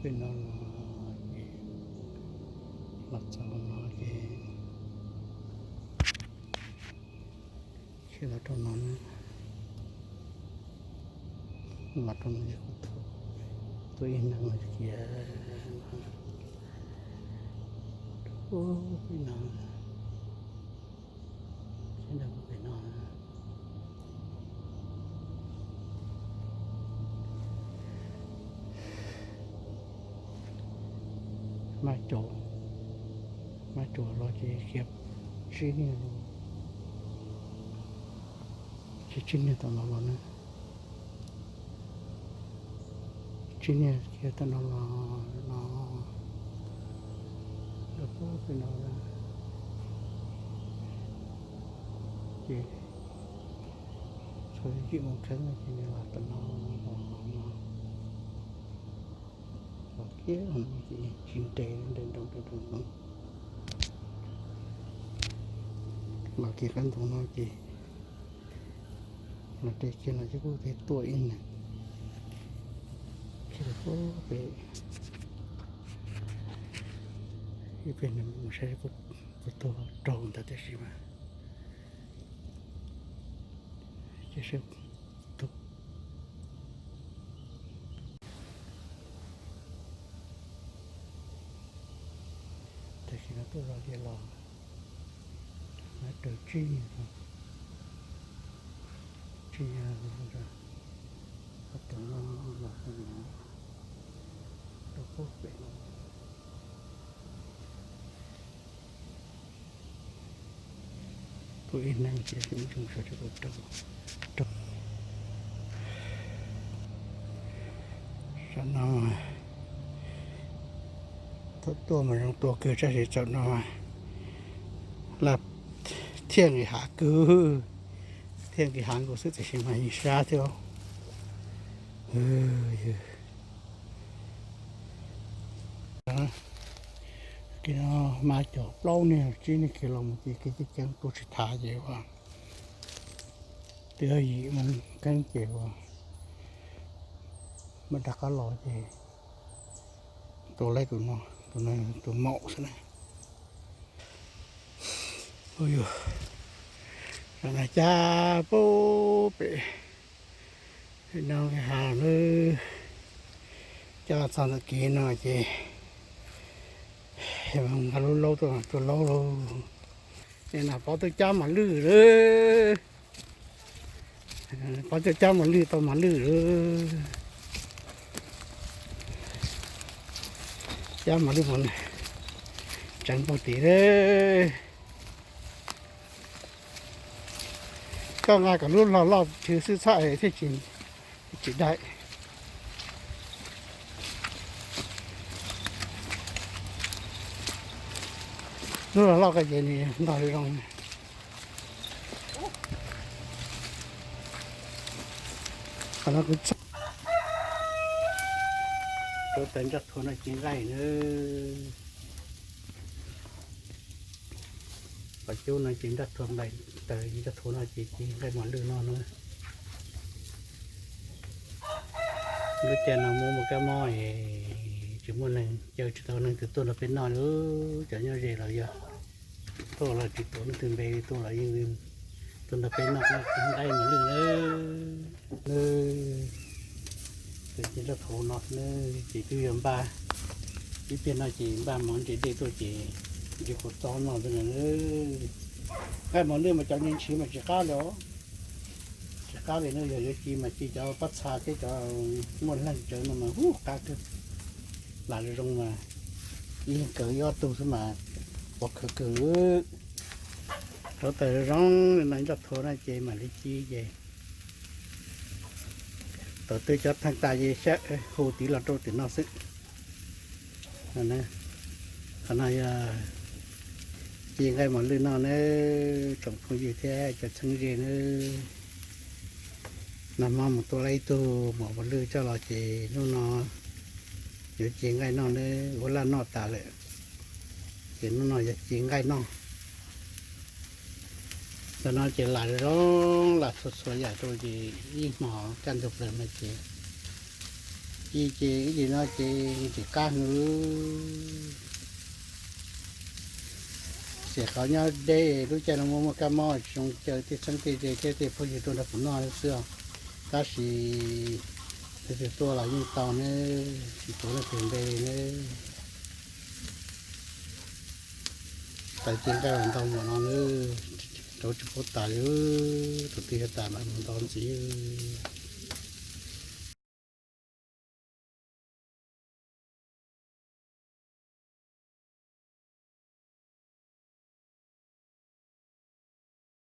Pem no los ces los txog no ces khiav los rau no, los rau no ces kuv tua ib neeg no khiav pem no, khiav pem no. Maj caum, maj caum los ces khiav tsib niag, khiav tsib niag tom no los na, tsib niag khiav tom no los no, rau pem no ces txog yim moo kheeb ces nws los tom no los no, los kiag no ces tsis nres, nres nroo nroo nroo no, los kiag qab ntoo no ces los nres kiag no ces kuj tua ib neeg, khiav pem, ib pliag mus saib puas tuag raug ntawd tiam sis mas ces seb puas tuag. Tam sim no tuaj zog li los na, raug tsib, tsib, tom no los rau pem no. Kuv ib neeg ces mus sawv rau, rau, rau no. Thaum tuaj mas zoo tua kawg tab sis txawm no laj thiaj nqis hav kawg, thiaj nqis hav nkaus xwb tiam sis mas yeej sab thiab. Ces no mas cov plaub niag tsib niag khiav los mus ces kev ceb ceeb tuaj tsis thav ces ua twb yim moo kheeb ces ua mam rov qab los ces tua laib tus no, tus no tus maum xwb na. Ua yus, no cab pub pem no ha lawm, cab txog ntawm kev no ces nqa lub laub tuaj, tua laub lauj. Nim no pov tuaj cab mos lwj lawm, pov tuaj cab mos lwj tau mos lwj lawm, cab mos lwj mus tseev pug tim lawm. Koj nqa kom lub log loj tshwv xwb txhob es thiaj tsis, tsis daim. Lub log loj ko ces nws ntog zoo. Qhov no kuv txog rau taws nroj thua no ci nqaij na. Qhov cub no ces nroj thua nplaim, taws nroj thua no ces ci nqaij mos lwj no na. Lub caij no muaj muaj kab mob es tsis muaj neeg, caw tsis tau neeg twg tuaj nrog peb noj li. Cov nyob ze los yog tuaj los tsis tuav leej twg npe li, tuaj los yeej tuaj nrog peb noj nqaij mos lwj na. Ces nroj thau no ces twb yog npaj, ib pliag no ces npaj mov ntse dej tuaj ces ntse kua txob noj xwb na. Nqaij mos lwj mas cov ntse ntshiv mas tsis qab li os. Tsis qab li na, yog yuav ci mas ci cov pob txha thiab cov muaj leeg tsawv no mas hu qab kawg. Lam zoo mas ib leeg kawg ib ob tug xwb mas pov khawv kawg. Rauv taws zoo no nroj thau no ces mam li ci ces thaum twg cov theej tas ces xyab hu tiv los rau tim no xwb. Qhov no yog ci nqaij mos lwj noj nawb tsoom phooj ywg thiab cov txheeb ze nawb. Nag hmo mus tua lawm ib tug muam mos lwj coj los ces hnub no yuav ci nqaij noj nawb, ua laj noj tas lawm ces hnub no yog ci nqaij noj. Ntawm no ces lam zoo lam txhua txhua yam rau ces ib hmos kaj ntug plaws no ces Yig ces ib yim no ces tsis qab heev. Xiam qhov nyob deb, lub caij no muaj muaj kab mob tsis zoo caw tej txheeb tej ze thiab tej phooj ywg tuaj nrog kuv noj xwb os. Tab sis leej twg tuaj los yeej tau nawb, tsis tuav leej twg npe li nawb. Taws ci nqaij los ntau npaum no nawb, rauv tsis pub tas li, tus twg yog tas mas mus ntau ntxiv.